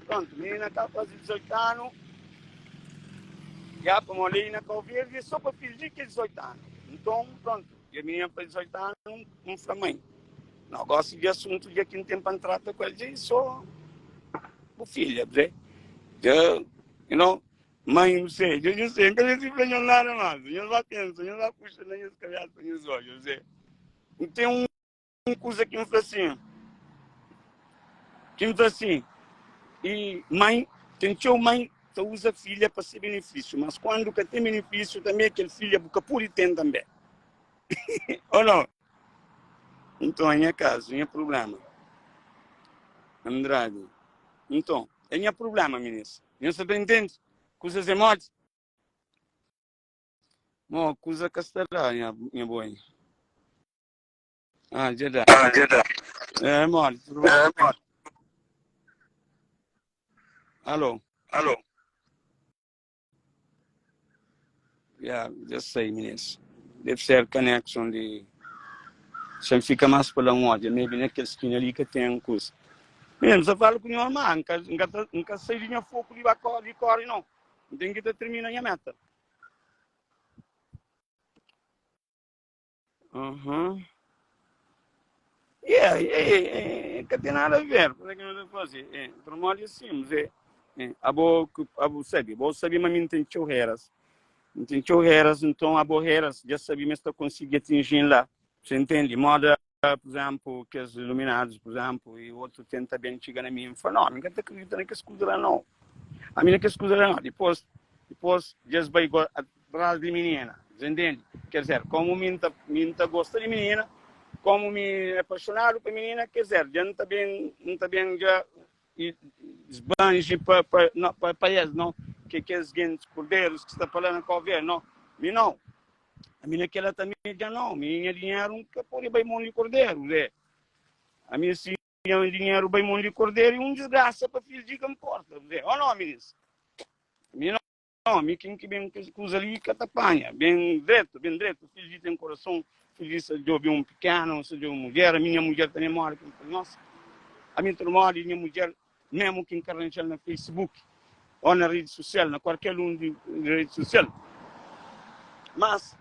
[SPEAKER 1] Prontu, minina ka faze 18 anu, dja pamodi li na Kau Verdi é so pa fidju di kel 18 anu. Nton, prontu. Dja minha pa 18 anu, N fla mãe, no gosi di asuntu dja ki N ten pa N trata ku el dja i so bu filha, bze. Dja, you know, mãe, bze, dja dja sei, N ka meste fla nhos nada mas, nhos ba pensa, nhos ba puxa na nhos kabesa nhos odja, bze. N ten un. Un kuza ki N fla sin, ki N fla sin, i mãe, ten txeu mãe ta uza filha pa se benefísiu, mas kuandu ka ten benefísiu tanbe kel filha bu ka pode ten tanbe. Ou não? Nton, é nha kazu, nha prubléma. Andrade, Nton, é nha prubléma, minis. Nhos sa ta intende kuzas é modi? Mo, kuza ka sta da, nha, nha boi. Ah, dja da.
[SPEAKER 2] Ah, dja da.
[SPEAKER 1] É, mole, tudo bem?
[SPEAKER 2] É, mole.
[SPEAKER 1] Alô?
[SPEAKER 2] Alô?
[SPEAKER 1] Yeah, já sei, meninas. Deve ser connection de. Deixa fica mais para lá um olha, maybe naquele esquina ali que tem coisa. Menino, só falo com minha irmã, nunca, nunca, nunca saí de minha foco de bacó, de corre, não. Tem que terminar minha meta. Uhum. Yeah, yeah, yeah, ka ten nada a ver. Kuza ki nu ta faze? É, pamodi assim, mas é, é, abo, abo sabe, abo sabe ma mi N ten txeu heras. N ten txeu heras, nton abo heras dja sabe ma es ta konsigi atinji-m la. Você entende? Moda, por exemplo, kes iluminados, por exemplo, e outro tenta ben txiga na mi, N fla, não, mi ka ta akredita na kes kuza la, não. Ami na kes kuza la, não. Dipôs, dipôs, dja es bai Tras di minina, bu intende? Ker dizer, komu mi N ta, mi N ta gosta di minina, komu mi é apaixonadu pa minina, ker dizer, dja N ta ben, N ta ben dja sbanji pa, pa, no, pa, pa es, no, ke kes gentis korderus ki sta pa la na Kau Verdi, no, mi nau. Ami na kela tanbe dja nau, mi nha dinheru N ka pode bai mon di korderu, zé. Ami si nha dinheru bai mon di korderu é un disgrasa pa fidju di ka nporta, zé. O no, minis? Mi Não, mi kin ki ben kes kuza li ka ta panha. Ben dretu, ben dretu. Fidju di ten korason, fidju di sa djobe un pikenu, sa djobe un mudjer. Ami nha mudjer tanbe mori ki N fla, Nhos, ami N ta mori nha mudjer memu ki N ka ranjal na Facebook o na redi sosial, na kualker un di redi sosial. Mas,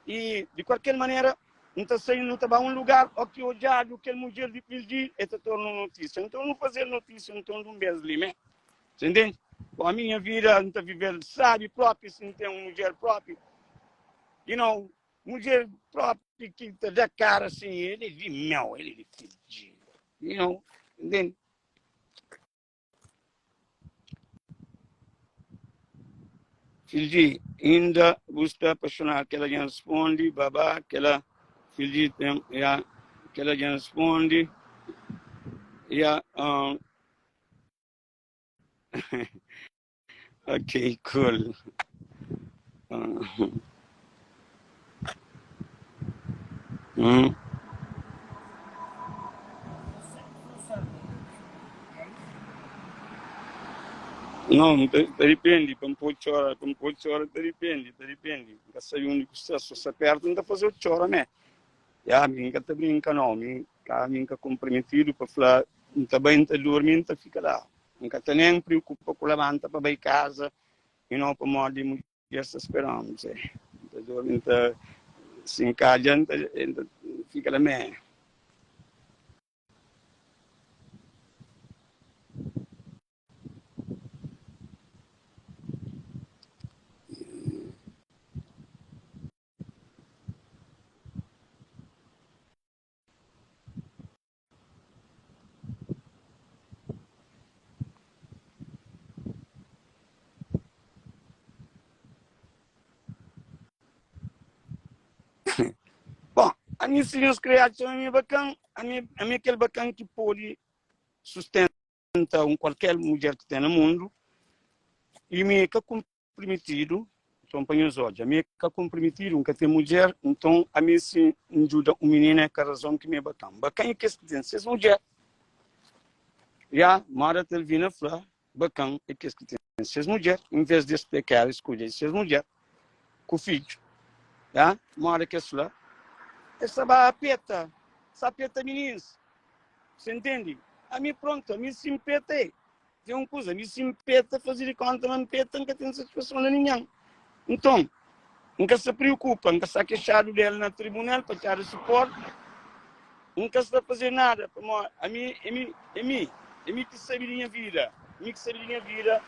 [SPEAKER 1] i di kualker manera, N ta sai, nu ta ba un lugar, o ki odjadu kel mudjer di fidju di, e ta torna un notisia. Nton, nu fazel notisia, nton, di un bes li me. Você entende? Bom, a minha vida não tá vivendo, sabe próprio se não tem uma mulher própria. You know, mulher própria que te dá cara assim, ele é de mel, ele é de fedido. You know, entende? Fildi, inda bu sta apaixonado? Kel algen responde, babá, kela Fildi tem, ya, kel algen responde, ya, um. Ok, cool. Hum. Não, ta, ta depende, pa N pode txora, pa N pode txora, ta depende, ta depende. N ka sabe undi ku sta, se sta perto N ta faze-u txora mé. Ya, mi N ka ta brinka nau, mi ka, mi N ka konprometidu pa fla N ta bai N ta durmi N ta fika la. N ka ta nen preokupa ku labanta pa bai kaza i nau pamodi mudjer sta spera-m. N ta durmi, N ta si N kadja N ta fika la mé. Bon, ami si nhos kre atxa ma mi é bakan, ami, ami é kel bakan ki pode sustenta un kualker mudjer ki ten na mundu i mi é ka Prometidu, nton pa nhos odja. Mi é ka konprometidu, N ka ten mudjer, nton ami si N djuda un minina é ka razon ki mi é bakan. Bakan é kes ki ten ses mudjer. Ya, moda Telvina fla, bakan é kes ki ten ses mudjer, en vez di es pekera es kuida di ses mudjer ku fidju. Ya, moda ki es fla, es ta ba peta, sa peta minins. Você entende? Ami pronto, ami si N peta é. Ten un kuza, mi si N peta, faze di konta ma N peta, N ka ten satisfason na ningen. Nton, N ka sta preokupa, N ka sta kexadu del na tribunal pa txada suporti, N ka sta faze nada, pamodi ami é mi, é mi, é mi ki sabe di nha vida, mi ki sabe di nha vida.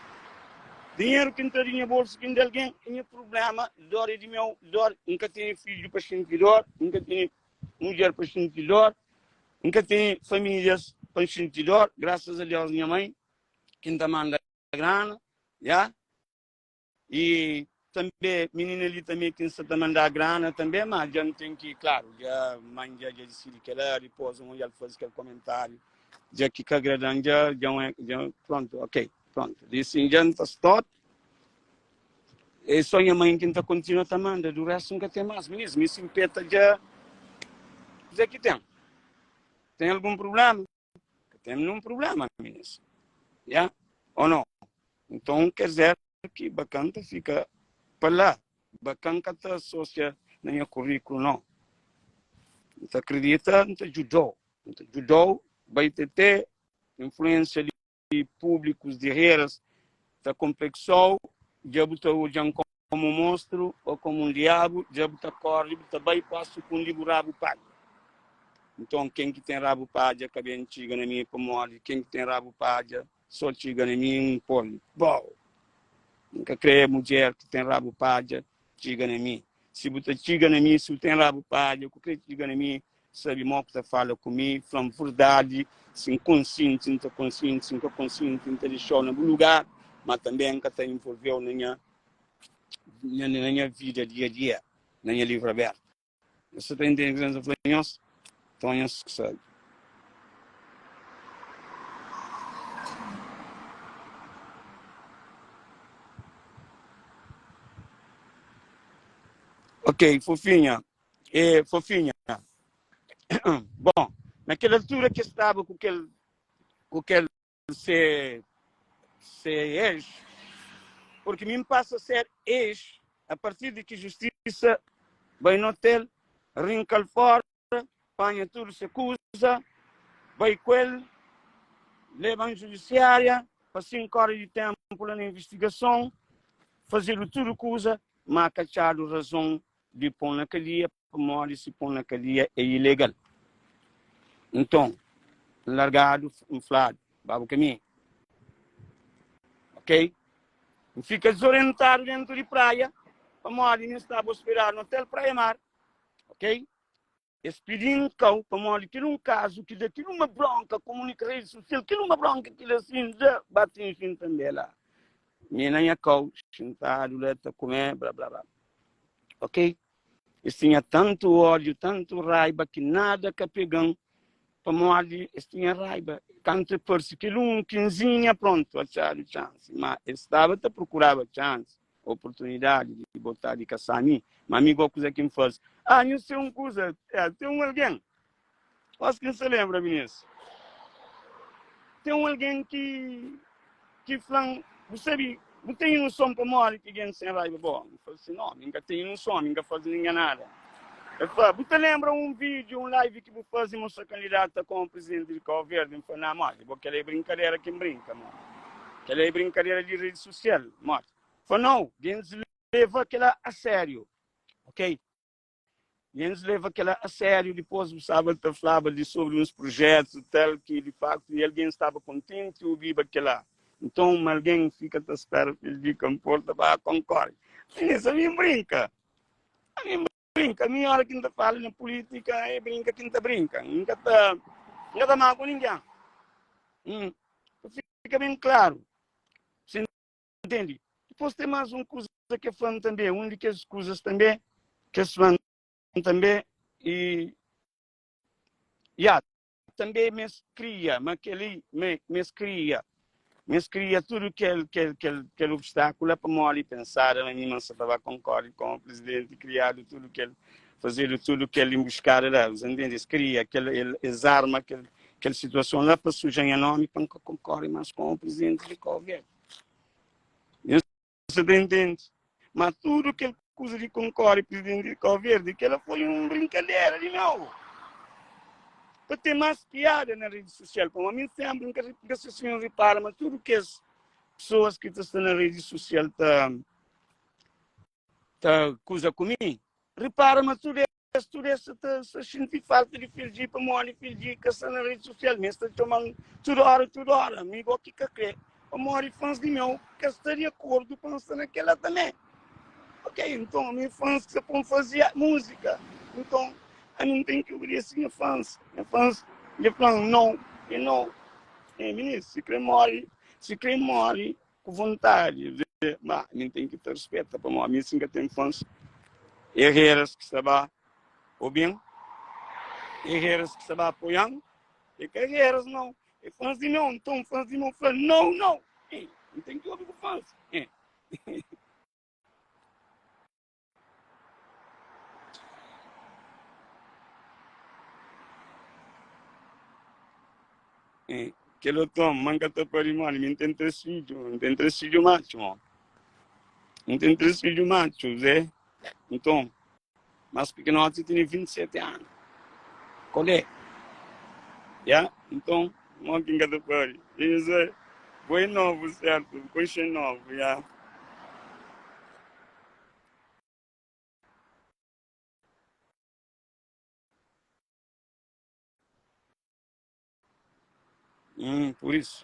[SPEAKER 1] Dinheru ki N tra di nha bolsu ki N da algen é nha prubléma, dor é di meu, dor, N ka tene fidju pa xinti dor, N ka tene mudjer pa xinti dor, N ka ten famílias pa N xinti dor, grasas a Deus nha mãe ki N ta manda grana, ya, i tanbe minina li tanbe ki N sta ta manda grana tanbe, ma dja N ten ki, klaru, dja mãe dja dja disidi kela, dipôs un odja-l faze kel komentáriu dja ki ka agrada-m dja dja dja prontu, ok, prontu, di sin dja N ta stop. É só nha mãe ki N ta kontinua ta manda, du restu N ka ten más. Minis, mi si N peta dja, kuzê ki ten? Ten algun prubléma? Ka ten ninhun prubléma, minis. Ya? Ô no? Nton, ker dizer ki bakan ta fika pa la. Bakan ka ta asosia na nha kuríkulu, no. N ta kridita, N ta djuda-u. N ta djuda-u bai tete influénsia di. di públikus di reras ta konpleksou, dja bu ta odjan komu un monstru ô komu un diabu, dja bu ta kóre, bu ta bai pa sukundi bu rabu padja. Nton, ken ki ten rabu padja ka ben txiga na mi, pamodi ken ki ten rabu padja sô txiga na mi, N pô-l bou. N ka krê mudjer ki ten rabu padja txiga na mi. Si bu ta txiga na mi, si bu ten rabu padja, ku krê txiga na mi, Sabe mo ku ta fala ku mi, fla-m verdadi, si N konsinti, N ta konsinti, si N ka konsinti, N ta dexa-u na bu lugar, ma tanbe N ka ta involve-u na nha na nha vida dia-dia, na nha livru abertu. Nhos sa ta intende kuzê N sa fla nhos? Nton nhos ki sabe. Ok, fofinha. E fofinha. Bon, na kel altura ki es staba ku kel ku kel se se ex, porque mi N pasa ser ex a partir di ki justisa bai na hotel, rinka-l fora, panha tudu se kuza, bai ku el, leba-m judisiária pa 5 ora di ténpu la na invistigason, fazedu tudu kuza, má ka atxadu razon di pon na kadia pamodi si pon na kadia é ilegal. Nton, N largadu, N fladu, Ba bu kaminhu. Ok? N fika dizorientadu dentu di praia pamodi mi N staba ospedadu na Hotel Praia Mar. Ok? Es pidi-m kau pamodi kel un kazu ki da kel uma bronka komunika redi sosial, kel uma bronka ki da sin da ba atinjin tanbe la. Mi na nha kau xintadu la ta kume bla bla bla. Ok? Es tinha tantu ódiu, tantu raiba ki nada ka pega-m. Pamodi es tinha raiba. Kantu parse kel un kinzinha, prontu, atxadu txansi. Ma es staba ta prokuraba txansi, oportunidadi di botá di kasá mi. Ma mi go kuza ki N faze? Ah, nhu ten un kuza, é, ten un algen, gosi ki N sta lenbra mi nes, ten un algen ki ki fla-m, Bu sabe, bu ten noson pamodi ki gentis ten raiba bo? N fla si, No, mi N ka ten noson, mi N ka faze ningen nada. El fla, Bu ta lenbra un vídiu, un live ki bu faze ma bu sta kandidata kómu prizidenti di Kau Verdi? N fla, Ná, modi? Bo kel-la é brinkadera ki N brinka, modi? Kel-la é brinkadera di redi sosial, modi? El fla, Nau, gentis leva kel-la asériu, ok? Nhens leva kela a sériu. Dipôs bu staba ta flaba di sobri uns prujétu tal ki di faktu i algen staba kontenti obiba kela. Nton ma algen fika ta spera pa el di ka nporta ba konkori. Nhens ami N brinka. Ami N brinka. Ami ora ki N ta fala na pulítika é brinka ki N ta brinka. N ka ta N ka ta mágua ningen. Pa fika ben klaru. Ntende? Dipôs ten más un kuza ki el fla-m tanbê, un di kes kuzas tanbê ki es fla-m tanbê i ya, tanbê ma es kria, ma kel-li, ma es kria, ma es kria tudu kel, kel, kel, kel obstákulu la pamodi pensada ma mi ma N sa ta ba konkorde kómu prizidenti, kriadu tudu kel, fazedu tudu kel enbuskada la, bu sa ntende? Es kria kel, es arma kel, kel situason la pa suja nha nómi pa N ka konkorde más kómu prizidenti di Kau Verdi. Nhos sa ta intende? Ma tudu kel kuza di konkore prizidenti di Kau Verdi, kela foi un brinkadera di meu. Pa ten más piada na redi sosial, pamodi mi senpri N ka N ka sta si nhos ripara ma tudu kes pesoas ki ta sta na redi sosial ta ta kuza ku mi, ripara ma tudu Es tudu es ta sta xinti falta di Fiji pamodi Fiji ka sta na redi sosial. Mi es ta txoma-m tudu óra, tudu óra. Mi gó ki ka krê pamodi fãs di meu ka sta di akordu pa N sta na kel-la tanbê. Ok, nton ami fãs ki sa pô-m faze múzika. Nton ami N ten ki obidese nha fãs. Nha fãs dja fla-m nau é nau. É, minis, si krê móre, si krê móre ku vontadi di ma mi ten ki ta rispeta pamodi mi si nka ten fãs erreras ki sta ba obin erreras ki sta ba apoian e ka erreras nau e fãs di meu nton fãs di meu fla nau nau e N ten ki obi ku fãs e. Kel otu omi, ma N ka ta pari modi, mi N ten 3 fidju, N ten 3 fidju matxu, mo. N ten 3 fidju matxu, Zé. Nton, más pikinoti tene 27 anu. Kolé? Ya? Nton, mo ki N ka ta pari? E Zé, bo é novu, sertu? Bu konxe novu, ya. Pur isu.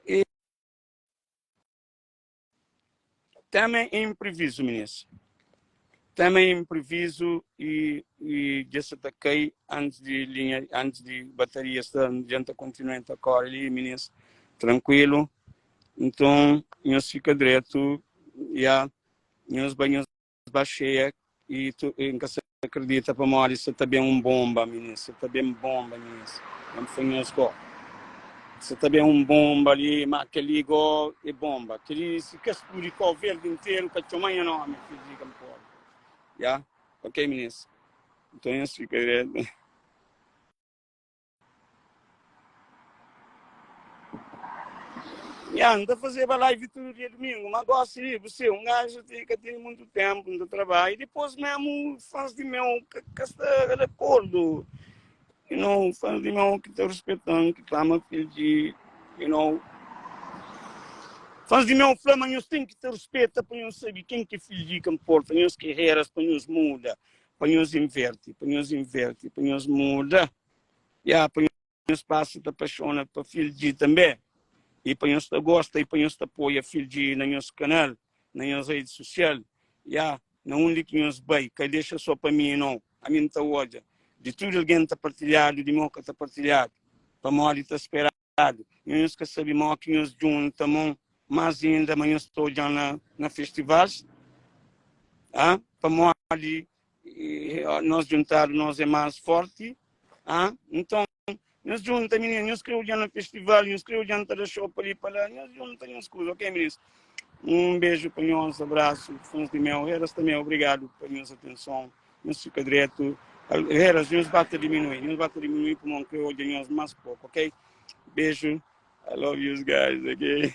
[SPEAKER 1] E tema é imprevisu, minis. Tema é imprevisu e, e dja sa ta kai antis di linha, antis di bataria sta, dja N ta kontinua ta kore li, minis, trankuilu. Nton, nhos fika dretu, ya, nhos bai nhos ba xeia i tu, i N ka sa akredita pamodi sa ta ben un bonba, minis, sa ta ben bonba, minis. N fla nhos go, sa ta ben un bonba li, ma kel-li go é bonba. Kel-li si ka spludi Kau Verdi interu ka txoma nha nomi, fidji ka N pode. Ya, ok, minis. Nton nhos fika dretu. Ya, N ta fazeba live tudu dia dumingu, ma gosi li, bu se, un gaju ti ka tene muntu tempu, N ta trabadja, i dipôs mesmu fãs di meu ka, ka sta di akordu, you know, fãs di meu ki ta ruspeta-m, ki ta ama fidji, you know, fãs di meu fla ma nhos ten ki ta ruspeta pa nhos sabe ken ki é fidji, ka nporta, nhos kereras pa nhos muda, pa nhos inverti, pa nhos inverti, pa nhos muda. Ya, pa nhos pasa ta paxona pa Fildji tanbê, i pa nhos ta gosta i pa nhos ta apoia Fildji na nhos kanal, na nhos redi sosial, ya, na undi ki nhos bai, ka dexa sô pa mi nau, ami N ta odja di tudu algen ta partilhadu, di meu ka ta partilhadu, pamodi ta speradu, nhos ka sabe mó ki nhos djunta mon. Mas inda ma nhos ta odjan na na festivals ah pamodi nos djuntadu nos é mas forti ah nton nhos djunta mininu nhos kre odjan na festival nhos kre odjan ta da show pa li pa la nhos djunta nhos kuza ok mininus un beju pa nhos abrasu fãs di meu eras tanbe obrigadu pa nhos atenson nhos fika dretu eras nhos ba ta diminui nhos ba ta diminui pamodi n kre odja nhos mas poku ok beju I love yous guys ok.